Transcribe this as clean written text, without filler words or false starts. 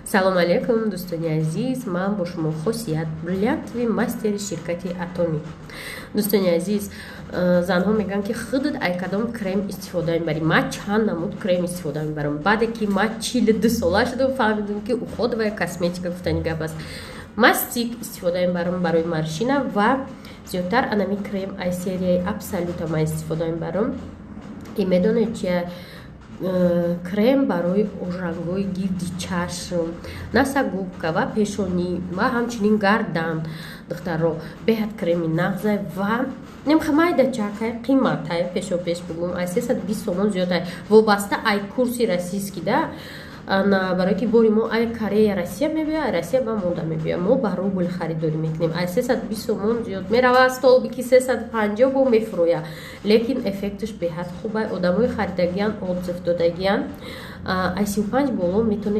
Салому алейкум, дӯстони азиз! Ман бо шумо Хосият, бриллиантовый мастери ширкати Атоми. Дӯстони азиз, занҳо мегӯянд, ки худат ай кадом крем истифода мебарӣ? Ман чанд намуд крем истифода мебарам. Баъде ки ман 42 сола шудам, фаҳмидам, ки уходовая косметика гуфтани гап аст. Мастик истифода мебарам барои морщина ва зиёдтар анами крем ай серияи Абсолюта ман истифода мебарам. И медонед чия? Крем барои ожангҳои гирди чашм, носогубка ва пешонӣ ва ҳамчунин гардан. Духтарро, беҳад креми нағзай ва немхамайда чакай, қиматай, пешопеш бигӯм, ай 320 сомон зиёдай, вобаста ай курси российский да, барое ки бори мо ай Корея, Россия мебиёя, Россия ба монда мебиёя, мо ба рубл харидорӣ мекунем. Ай 320 сомон зиёд мерава, столбики 350 бо мефурӯя, лекин эффекташ беҳад хубай. Одамои харидагиян отзыв додагиян, ай 35 боло метавонед.